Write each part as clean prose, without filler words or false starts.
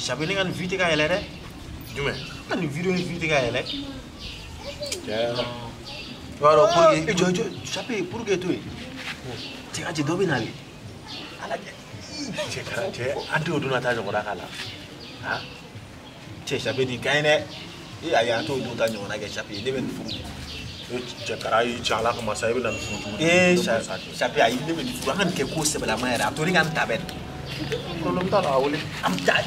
Chape ne ka nin vue tɛ ka yɛlɛ dɛ. Jumɛn? Ka nin vidéo in vue tɛ ka yɛlɛ. Tiɲɛ. I b'a dɔn pour que jɔ jɔ Chape pour que to yen. Cɛ ka cɛ dɔ bɛ na de. Ala cɛ kɛra cɛ an tɛ o donna ta ɲɔgɔnna k'a la. Han? Cɛ Chape nin ka ɲi dɛ. E ayi an t'o don ta ɲɔgɔnna kɛ Chape ne bɛ nin furu. Cɛ kɛra y'i ci Ala kama sa i bɛ na nin furu cogo di? Ee Chape ayi ne bɛ nin furu an ka nin kɛ ko sɛbɛlama yɛrɛ a to ne ka nin ta bɛɛ. Problème t'a la a wele. An bɛ taa.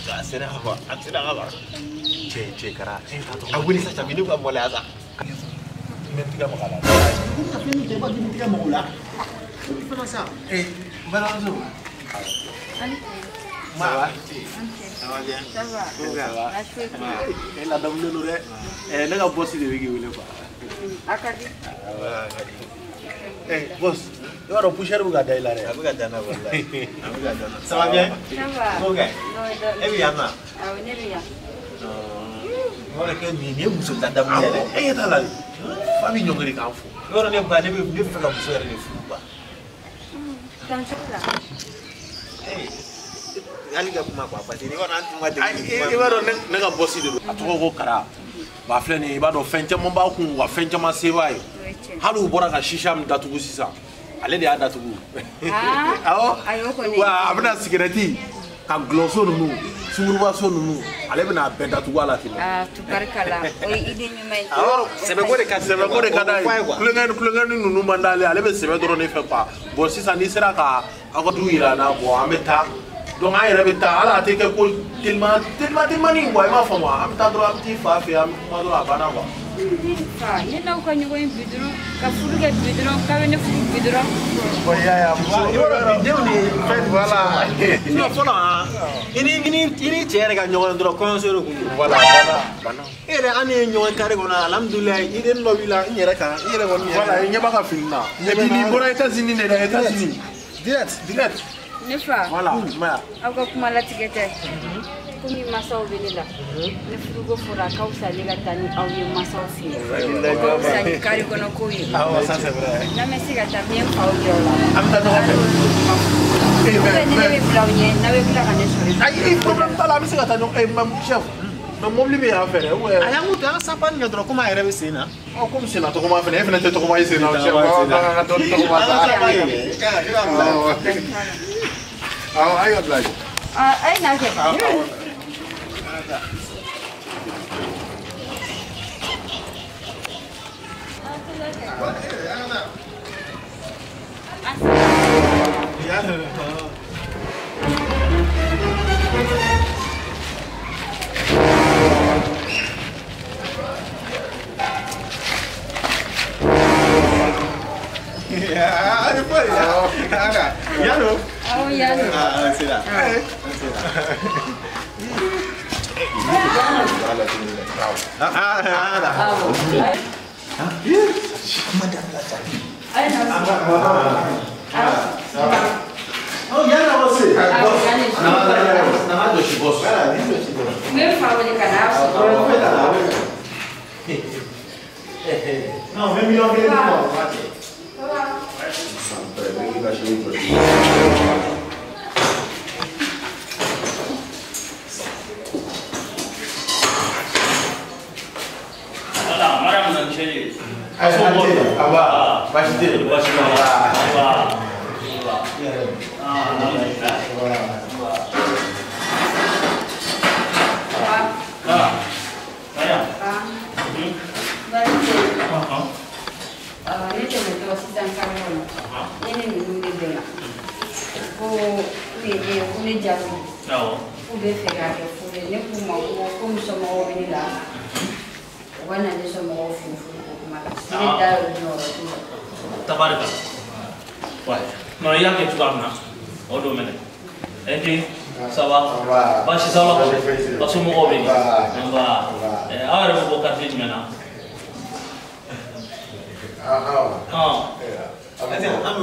A sera ka ban a sera ka ban. Cɛ kɛra e t'a tɔgɔ. A wele sa Chape ne bɛ ka maloya sa. N bɛ n tigɛ maga a la. Chape ni cɛ b'a k'i tigɛ maga o la. O fana sa. Ee n balimamuso. Ça va? Ça va bien? Ça va. Ça va. E ladamulen don dɛ. Ne ka boss de bɛ k'i wele quoi. A ka di. Awɔ a ka di. Boss, i b'a dɔn poussière bɛ ka da i la dɛ. A bɛ ka da n na walahi. A bɛ ka da n na. Ça va bien? Ça va. Ok. E bɛ yan nɔ? Awɔ ne bɛ yan. I b'a dɔn kɛ nin ye muso ladamulen ye dɛ. E ɲɛ t'a la de. Fa b'i ɲɔngiri k'an fo. I b'a dɔn ne ba ne bɛ fɛ ka muso yɛrɛ de furu quoi. Tan cogo la. Hali ka kuma quoi parce que i b'a dɔn an tun ma deli. I b'a dɔn ne ka boss de don. A tɔgɔ ko Kara. Ba filɛ nin ye i b'a dɔn fɛn caman b'a kun wa fɛn caman se b'a ye. Hali u bɔra ka shisha min datugu sisan ale de y'a datugu. Awɔ. Wa a bɛna sigɛrɛti ka gulɔso ninnu sungurubaso ninnu ale bɛna a bɛɛ datugu a la ten. Aa tubarikala o ye idée ɲuman ye. Awɔ sɛbɛko de ka di. Sɛbɛko de ka d'a ye kulonkɛ ninnu man d'ale ye ale bɛ sɛbɛ dɔrɔn de fɛ quoi. Bon sisan n'i sera ka aw ka du yira an na bon an bɛ taa. Donc an yɛrɛ bɛ taa hali a tɛ kɛ ko teliman teliman telimani quoi i m'a faamu wa an bɛ taa dɔrɔn an bɛ t'i fa fɛ yen an bɛ kuma dɔrɔn a banna quoi. Fa ne n'aw ka ɲɔgɔn ye bi dɔrɔn ka furu kɛ bi dɔrɔn k'a bɛ ne furu bi dɔrɔn. Bon i y'a ye a muso i b'a dɔn bi denw ni fɛn voilà. Sinon fɔlɔ han i ni cɛ yɛrɛ ka ɲɔgɔn ye dɔrɔn kɔɲɔso de kun don. Voilà banna banna. E yɛrɛ an ye ɲɔgɔn kare kɔnɔ alhamdulilayi i den dɔ b'i la n yɛrɛ kan i yɛrɛ kɔni. Voilà i ɲɛ b'a ka fini na. Et puis n'i bɔra États-Unis de dɛ États-Unis. Direct direct. Ne fa. Voilà. Aw ka kuma latigɛ tɛ. Komi masaw bɛ ne la. Ne furuko fɔra a ka fisa ne ka taa ni aw ye masaw fɛ yen. O ka fisa ni kare kɔnɔ ko ye. Awɔ ça c'est vrai. N'an bɛ se ka taa n bɛ n faw jira o la. An bɛ taa ɲɔgɔn fɛ. Ou bien ni ne bɛ bila aw ɲɛ n'aw bɛ tila ka ne sɔrɔ yen. Ayi problème t'a la an bɛ se ka taa ɲɔgɔn mais chef mais mobili bɛ yan fɛ dɛ ou bien. A y'an k'u to an ka sapani kɛ dɔrɔn komi a yɛrɛ bɛ sen na. Ɔ komi senna tɔgɔma fɛnɛ e fɛnɛ tɛ tɔgɔma ye sen na chef. An ka dɔɔni tɔgɔma sa. An ka sapani kɛ. I b'a bila. Awɔ a y'a bila yen. A ye n'a kɛ. Yano. Awɔ yano. Ah c'est là. C'est là. Ah ah ah. Awɔ. Madame la Chapi. Ayi na. Oh yano aussi. Awɔ yano. Nana jɔsi boss. Voilà, ni jɔsi boss. N bɛ fa wele ka na. Non, mais million kelen di ma. Voilà, madame Nancheli. Aba, baasi tɛ yen. Baasi tɛ yen. Aba. Ah, Mariam. Baasi tɛ yen. Ne tɛmɛtɔ sisan kare kɔnɔ ne ni ninnu de bɛnna ko u ye ne ko ne jaabi k'u bɛ fɛ k'a kɛ furu ye ne k'u ma ko komi somɔgɔw bɛ ne la u ka na ne somɔgɔw fɛ yen furuko kuma la ne da yɔrɔ jɔyɔrɔ t'u la. Tabarika. Ouais. Non, i y'a kɛ cogoya min na o don mɛnɛ. E den, ça va? Baasi t'aw la kɔni? Aw somɔgɔw bɛ di? Nba. Aw yɛrɛ bɛ bɔ quartier jumɛn na? Ah. An bɛ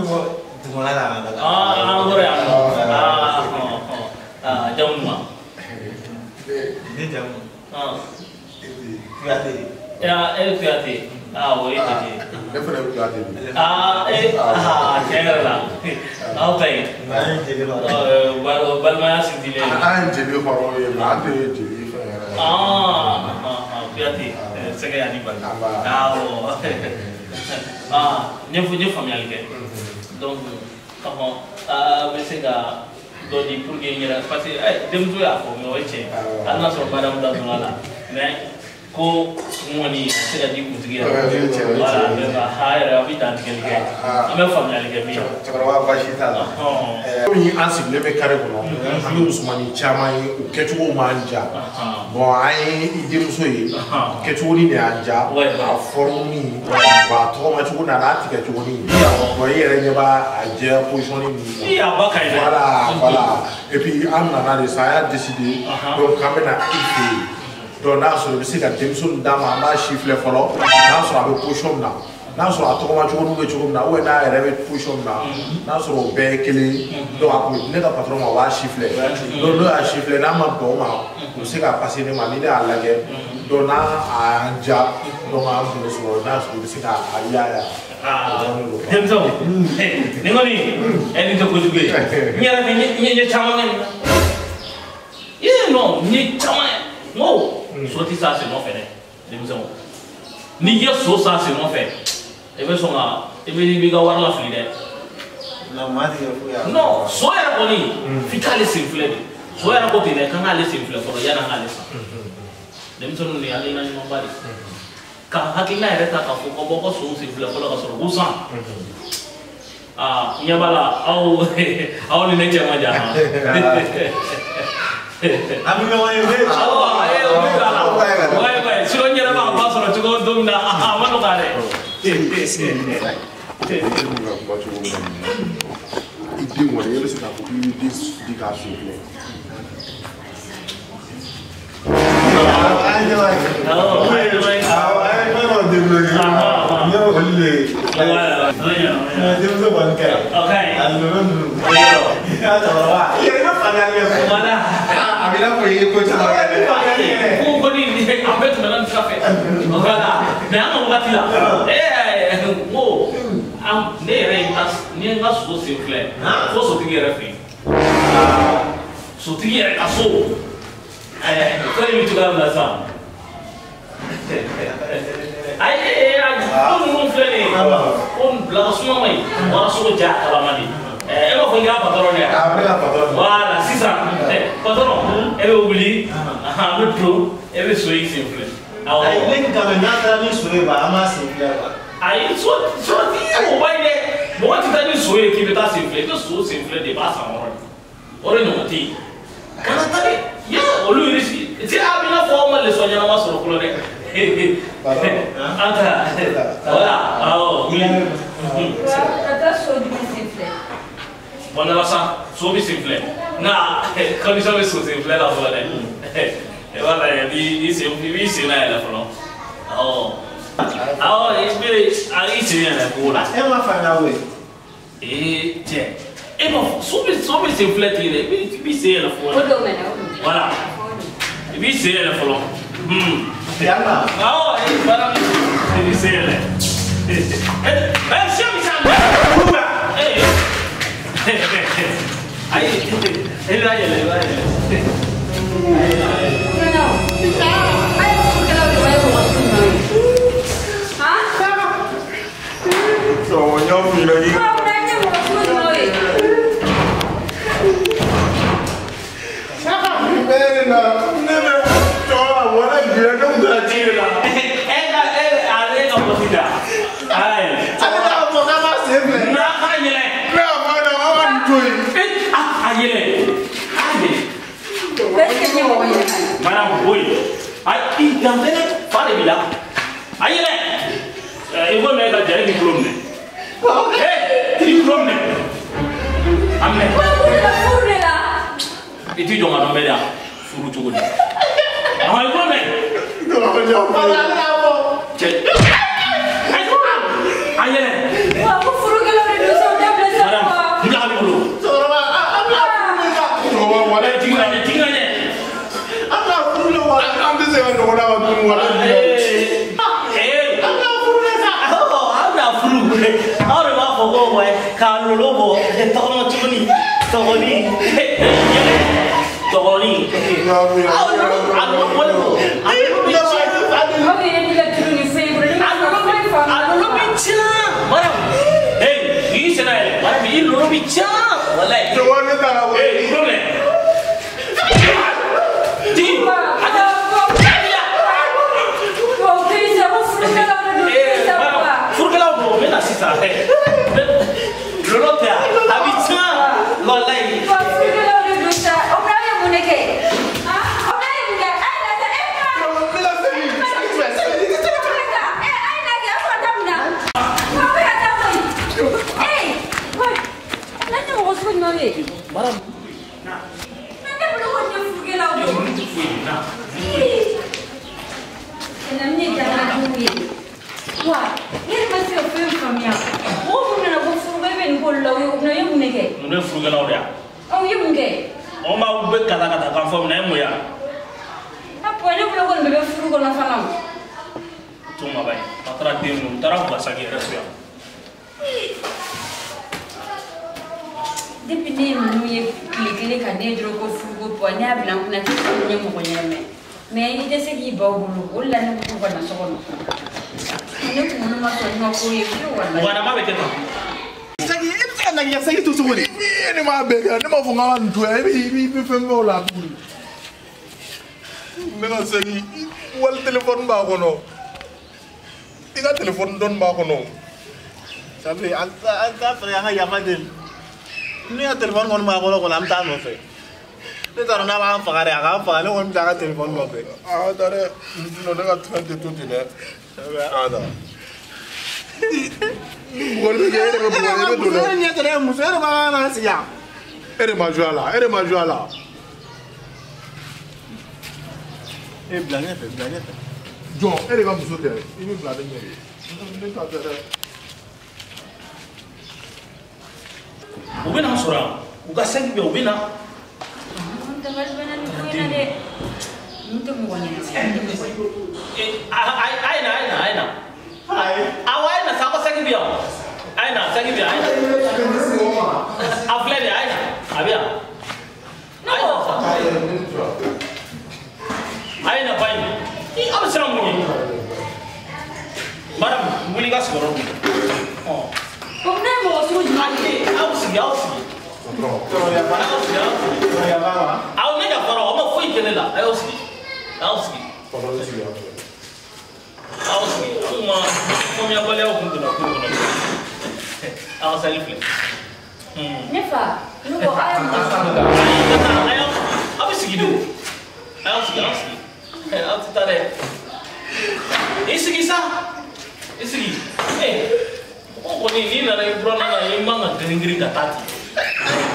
bɔ dugumana la ka taa. Ah, an bɔra yan nɔ. Ah, ah, jamu duman? Ne jamu. Ah. Kuyate. E ye Kuyate. Ah o ye tiɲɛ ye. Ne fana ye Kuyate de ye. Ah tiɲɛ yɛrɛ la aw ka ɲi. An ye jeli hɔrɔn ye. Balimaya sinsinlen. An ye jeli hɔrɔn ye mais an tɛ jeli fɛn yɛrɛ. Kuyate sɛgɛ ani bali. Awɔ. N ye faamuyali kɛ. Donc ɔhɔn a bɛ se ka dɔ di pour que n yɛrɛ parce que denmuso y'a fɔ mais o ye tiɲɛ ye hali n'a sɔrɔ madame da donna la mais ko kun kɔni a tɛ se ka di kuntigi yɛrɛ voilà donc a yɛrɛ a bɛ dantigɛli kɛ an bɛ faamuyali kɛ min. Cɛkɔrɔba baasi t'a la. Komi an sigilen bɛ carré kɔnɔ an bɛ musomanin caman ye o kɛcogo m'an diya bon an ye i denmuso ye kɛcogo ni de y'an diya a forme ni bon a tɔgɔma cogo n'a tigɛ cogo ni bon i yɛrɛ ɲɛ b'a a jɛya position ni min na. A ba ka ɲi dɛ. Voilà voilà et puis an nana de sa an y'a décidé donc k'an bɛ na i fɛ yen. Donc n'a sɔrɔ i bɛ se ka denmuso nin d'a ma an b'a si filɛ fɔlɔ n'a sɔrɔ a bɛ position min na n'a sɔrɔ a tɔgɔma cogo n'u bɛ cogo min na ou bien n'a yɛrɛ bɛ position min na n'a sɔrɔ o bɛɛ ye kelen ye donc a kun bɛ di ne ka patron ma o b'a si filɛ donc n'o y'a si filɛ n'a ma bɛn o ma u bɛ se k'a passer ne ma ni ne y'a lajɛ donc n'a a y'an diya donc an tun bɛ sɔrɔ n'a sɔrɔ i bɛ se k'a y'a. Denmisɛnw nin kɔni nin tɛ kojugu ye n yɛrɛ n ye caman kɛ nin na non n ye caman ye n ko so ti s'a sen nɔfɛ dɛ denmisɛnw n'i ye so s'a sen nɔfɛ i bɛ sɔn ka i b'i ka wari lafili dɛ. Non so yɛrɛ kɔni f'i k'ale sen filɛ de so yɛrɛ ko ten dɛ k'an k'ale sen filɛ fɔlɔ yanni an k'ale san denmisɛnninw de ye hakilina ɲumanba de ka hakilina yɛrɛ ta k'a fɔ ko bɔ ka sow sen filɛ fɔlɔ ka sɔrɔ k'u san aa ɲɛ b'a la aw ni ne cɛ man jan han. An bɛ ɲɔgɔn ye dɛ. Awɔ o bɛ don a la ouais sinon n yɛrɛ b'a ba sɔrɔ cogo don min na a ma nɔgɔya dɛ. E bɛ ka kuma cogo min na i den kɔni e bɛ se k'a fɔ k'i b'i den di k'a sen filɛ. Awɔ an ye fɛn dɔ développé. N y'o olu de ye. Denmuso kɔni ka ɲi. A nɔnɔ ninnu. Cɛkɔrɔba i yɛrɛ bɛ faamuyali kɛ. Voilà. A b'i n'a fɔ i ye ko caman kɛ dɛ. Ko kɔni an bɛɛ tɛmɛna nin sira fɛ. Voilà mais an ka wagati la n ko ne yɛrɛ ye n ye n ka so sen filɛ fo sotigi yɛrɛ fɛ yen. Sotigi yɛrɛ ka so. Ko in bɛ cogoya min na sisan. Ayi ko ninnu filɛ nin ye ko bila ka suma ma ɲi waraso ja kalama de. E b'a fɔ n k'a patɔrɔn de ye. Awɔ ne ka patɔrɔn. Voilà sisan patɔrɔn e bɛ wuli an bɛ don e bɛ so in sen filɛ. Ayi ne ka mɛ n'a taara ni so ye ba an b'a sen filɛ quoi. Ayi so ti o ba ye dɛ mɔgɔ tɛ taa ni so ye k'i bɛ taa sen filɛ i tɛ so sen filɛ de i b'a san wɔɔrɔ de o de ɲɔgɔn tɛ yen. Kana taa ni ya olu risque ti a bɛ n'a fɔ aw ma leçon ɲɛnama sɔrɔ fɔlɔ dɛ. An ta voilà awɔ wuli. Ka taa so jumɛn sen filɛ. Bon nana sa so bɛ sen filɛ nka condition bɛ so sen filɛ la fɔlɔ dɛ. I b'a lajɛ i sen i b'i sen layɛlɛ fɔlɔ awɔ awɔ i bɛ i sen yɛlɛ kogo la. E ma faamuya koyi. Ee cɛ e ma so bɛ sen filɛ ten dɛ i b'i sen yɛlɛ fɔlɔ. O don mɛnɛ o don. Voilà i b'i sen yɛlɛ fɔlɔ. Yalima. Awɔ baara i b'i sen yɛlɛ. Sɛ bɛ sa. Ayi e b'a yɛlɛ i b'a yɛlɛ. A ye furukɛlaw de ye mɔgɔ sugu jumɛn ye? Han? Sɔgɔ n y'aw f'i ɲɛna k'i. Aw bɛ ye mɔgɔ sugu jumɛn ye? Ne na ne bɛ cɛkɔrɔba wala jira ne kun taara ci de la. E ka e ale ka mɔsi da. Ayi. Ale b'a fɔ k'a b'a sen filɛ. N'a k'a yɛlɛ. Ne y'a fɔ a ɲɛna k'aw ka nin to yen. A yɛlɛ. A yɛlɛ. Est-ce que n ye mɔgɔ yɛlɛ ka ɲɛ? Madame boyi. A i dan fɛnɛ fa de b'i la. A yɛlɛ. I ko mɛ ka jara k'i tulo minɛ. Ee i tulo minɛ. A minɛ. Furu de la furu de la. I t'i jɔ ka dɔn bɛɛ da furu cogo di. Awɔ i tulo minɛ. Cɛ. A yɛlɛ. Wa ko furukɛlaw de don sa o dabila sa. Madame n bila ka b'i bolo. Cɛkɔrɔba an bɛna furu de sa. Cɛkɔrɔba wala Jigin ka ɲɛ jigin ka ɲɛ. An bɛna furu de wa. An tɛ se ka ɲɔgɔn d'a ma tuguni wala. Ee. An bɛna furu de. bɔgɔ bɔ k'a lolo bɔ tɔgɔma tuguni tɔgɔni tɔgɔni a lolo bɔlen don a lolo bɛ tiɲɛ Aw yɛrɛ bɛ ka tulu ni fɛn bolo ne ma foyi faamu. A lolo bɛ tiɲɛ Mariam hey i senna yɛlɛ Mariam i lolo bɛ tiɲɛ walayi. Ne taara bɔ. Hey problème. Jigin. Furukɛlaw don n bɛ na sisan. Lolo tɛ yan a bɛ tiɲɛ walayi. Furukɛlaw de don sa o bɛna aw ye mun de kɛ? Aw bɛna ye mun kɛ? A ye na sa e fa. Mariam. Ne bolo ko nin ye furukɛlaw de ye. Ne ye jamanadenw ye. Wa ne yɛrɛ ma se ka foyi faamuya. Mɔgɔ minnu nana ko furuko e bɛ nin k'olu la u ye mun de kɛ? Ninnu ye furukɛlaw de ye. Aw ye mun kɛ? Anw b'aw bɛ kata ka taa kan fɔ min na e mun ya? A pɔ ne bolo ko nin bɛɛ bɛ furu kɔnɔ fana o. To ma ba ye a taara den ninnu u taara Guwasaki yɛrɛ so yan. Depuis ne ye ninnu ye tile kelen ka ne dɔrɔn ko furuko bɔ ne y'a bila n kunna k'i furu ye mɔgɔ ɲɛnama ye mais i tɛ se k'i baw bolo o de la ne ko k'u ka na so kɔnɔ ne kunkolo ma sɔn ne ma ko ye fiyewu walayi. Mɔgɔnama bɛ kɛ tan. Sagi e bɛ se ka na k'i ka sagi to cogo di? E ne m'a bɛɛ kɛ ne m'a fɔ n k'an ka nin to yan e bɛ fɛn bɛɛ la tuguni. Ne ka sagi wali telefɔni b'a kɔnɔ i ka telefɔni dɔɔni b'a kɔnɔ. Sabi an t'a fɛ an ka yafa deli. Ne ka telefɔni kɔni b'a kɔnɔ kɔni an bɛ taa nɔfɛ. Ne t'a dɔn n'a b'an faga dɛ a k'an faga ne kɔni bɛ taa a ka telefɔni nɔfɛ. A ka taa dɛ sinon ne ka fɛn tɛ to ten dɛ. A ka taa. Ni bugɔli bɛ kɛ e de bɛ bugɔ e bɛ don dɛ. Muso ɲɛ tɛ dɛ muso e de b'a na sigi yan. E de ma joué a la e de ma joué a la. E bila ɲɛfɛ bila ɲɛfɛ. Jɔn e de ka muso tɛ i bɛ bila ne ɲɛ de. Ne ta tɛ dɛ. U bɛ n'an sɔrɔ yan u ka saki bɛ u bɛ na. Dabali banna nin ko in na dɛ. Ninnu tɛ mɔgɔ ɲɛnama ye. A ye na a ye na a ye na. Awɔ a ye na sa aw ka saki bɛ yan a ye na saki bɛ yan a ye na. A filɛ nin ye a ye na a bɛ yan. A ye na sa. A ye na ba in aw bɛ siran mun ye? Mariam wuli i ka sigiyɔrɔ dun. O ne ye mɔgɔ sugu jumɛn ye? Aw sigi aw sigi. Aw sigi aw sigi. Aw ne yafara aw ma foyi kɛ ne la a y'aw sigi aw sigi. Aw sigi anw ma faamuyabaliyaw kun donna ko kɔnɔ. Aw ka sali filɛ. Ne fa ne ko aw ye mun kɛ? Ayi aw bɛ sigi de o. A y'aw sigi aw sigi. Aw tɛ taa dɛ. I sigi sa. I sigi. O kɔni n'i nana i buranna na i man ka girin girin ka taa ten.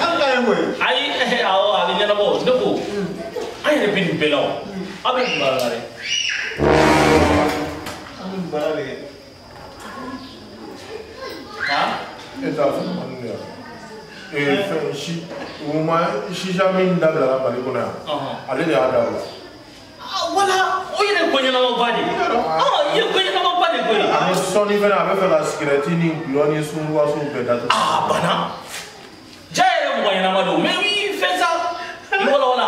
An ka ye koyi. Ayi awɔ a bɛ ɲɛnabɔ ne ko an yɛrɛ bɛ nin bɛɛ la o aw bɛ nin baara la dɛ. An bɛ nin baara de kɛ. Han? E t'a fɔ man de yan. Fɛn si o ma sisa min dabilala Mali kɔnɔ yan ale de y'a dabila. Wala o yɛrɛ ye ko ɲɛnamaba de ye. I ye ko ɲɛnamaba de koyi. Ani sɔɔni fɛnɛ a bɛ fɛ ka sigɛrɛti ni gulɔ ni sunkurubasow bɛɛ datugu. Aa banna. Ja yɛrɛ mɔgɔ ɲɛnama don mais i fɛn sa wala wala.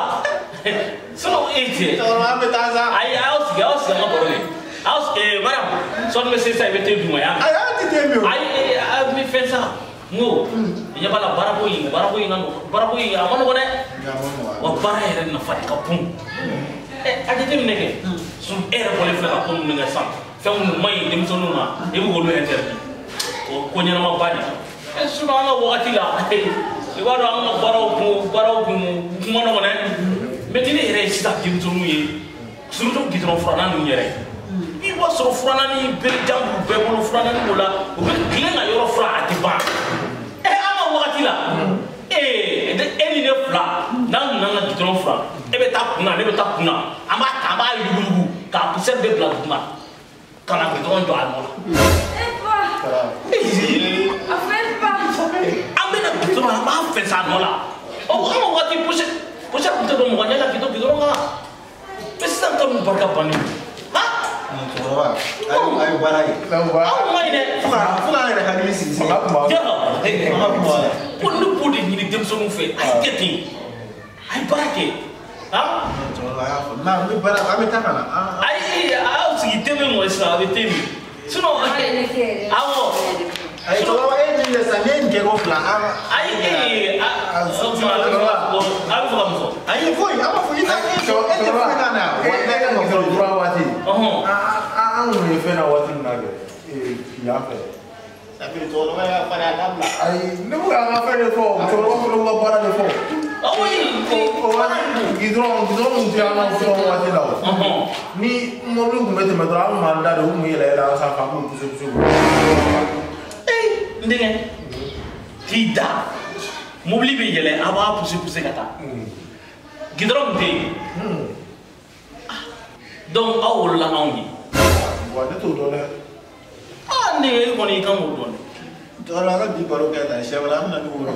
Sinon e cɛ. Cɛkɔrɔba an bɛ taa sa. Ayi a y'aw sigi aw sigi an ka baro kɛ. Aw Mariam sɔɔni bɛ se sisan i bɛ te d'u ma y'a mɛn. Ayi an tɛ te min o. Ayi a bɛ fɛn sa. N ko i ɲɛ b'a la baarako in baarako in ka nɔgɔn baarako in a ma nɔgɔn dɛ. Wa baara yɛrɛ nafa de ka bon. A jateminɛ kɛ e yɛrɛ bɔlen filɛ ka ko minnu kɛ sisan fɛn minnu man ɲi denmisɛnninw ma i bɛ k'olu interdit o ko ɲɛnamaba de ye sinon an ka wagati la i b'a dɔn an ka baaraw kun ma nɔgɔn dɛ mais ni ne yɛrɛ ye sisan denmisɛnninw ye surtout gidɔrɔn furanna ninnu yɛrɛ i b'a sɔrɔ furanna ni berejan b'u bɛɛ bolo furanna ni b'o la u bɛ tilen ka yɔrɔ furan a tɛ ban an ka wagati la e ni ne fila n'an nana an ka gidɔrɔn furan e bɛ taa kunna ne bɛ taa kunna an b'a ta an b'a yuguyugu k'a poussière bɛɛ bila duguma ka na gidɔrɔn jɔ a nɔ la. E ba. A fɛ ba. An bɛ na gidɔrɔn an b'a fɛnsɛ a nɔ la o an ka wagati poussière tun tɛ don mɔgɔ ɲɛ la gidɔrɔn kan mais sisan ta ninnu barika bannen don. Cɛkɔrɔba, a ye baara kɛ. Aw ma ɲi dɛ. Fo k'an yɛrɛ hakili sigi sisan. Fanga kun b'a la. Ko ne b'o de ɲini denmisɛnninw fɛ, a ye kɛ ten, a ye baara kɛ. Cɛkɔrɔba y'a fɔ, n'an bɛ baara, an bɛ taa ka na. Ayi, aw sigi te bɛ mɔ sisan, a bɛ te min. Sinon, awɔ. Ayi, cɛkɔrɔba, e ye min kɛ sisan, ne ye nin kɛ ko fila. Ayi, a bɛ fɛ ka mun fɔ? Ayi, foyi, an b'a fɔ i tɛ e tɛ foyi k'an na yan. E ka sɔrɔ fura waati. An kun ye fɛn na waati min na kɛ, yan fɛ. Safi, cɛkɔrɔba y'a fari a dabila. Ayi, ne bɛ k'an ka fɛn de fɔ, cɛkɔrɔba fana b'u ka baara de fɔ. Awo ye gidɔrɔn tun tɛ an ka fɛn waati la o. Ni mɔbili tun bɛ tɛmɛ dɔrɔn, an tun b'an da de, u tun bɛ yɛlɛ yɛlɛ an sanfɛ, an b'u pousser pousser. N denkɛ, k'i da, mobili bɛ yɛlɛ, a b'a pousser pousser ka taa. Gidɔrɔn tun tɛ yen. Donc aw wolola anw ye. Wa ne t'o dɔn dɛ. Aa n denkɛ, e kɔni i kan k'o dɔn dɛ. Cɛkɔrɔba, an ka bi baro kɛ tan, siɲɛ wɛrɛ an bɛ na ni woro.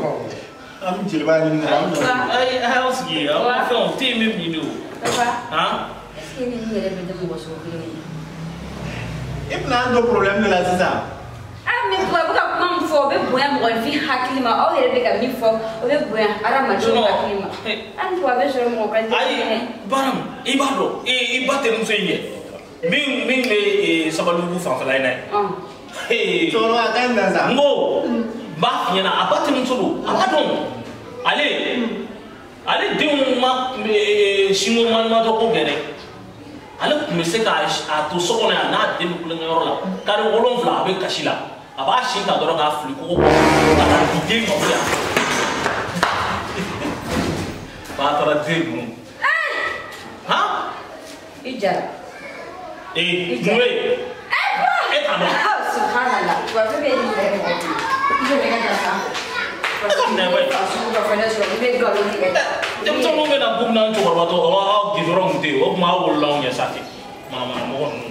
An bɛ jeliba ɲini ka na, an bɛ na. Ayi, a y'aw sigi, aw ka fɛnw te min min de o. Papa, han? Est-ce que ni yɛrɛ bɛ tɛ mɔgɔ sugu kelen ye? I bɛna an don problème de la sisan. Ah, mais papa, a bɛ ka kuma min fɔ, o bɛ bonya mɔgɔninfin hakili ma. Aw yɛrɛ bɛ ka min fɔ, o bɛ bonya hadamadenw hakili ma. Hali papa, a bɛ sɔrɔ mɔgɔ ka di. Ayi, Baram, i b'a dɔn, i ba terimuso in ye. Min bɛ Sabalibugu fanfɛla in na ye. Cɛkɔrɔba, a ka ɲi na sa. N ko, n b'a f'i ɲɛna, a ba terimuso don, a b'a dɔn. Ale denw ma sinko maɲumatɔ ko kɛ dɛ. Ale tun bɛ se k'a to so kɔnɔ yan n'a den bɛ kulonkɛyɔrɔ la. Kari 7 a bɛ kasi la. A b'a sin ta dɔrɔn k'a fili kogo kɔnɔ ka taa di den ma yan. Ba taara den ninnu. Han? I jara. Ee, mun bɛ yen? E t'a dɔn. Subhanallah. Wa fɛn bɛɛ ye nin yɛrɛ mɔgɔ bolo. I jɔ ne ka taa sanfɛ. E ka minɛ koyi. Denmisɛnninw bɛ na k'u bɛna n cɛkɔrɔba to, aw gidɔrɔn tun tɛ yen, o tuma aw wolola anw ɲɛ sa ten. Manamana mɔgɔ ninnu.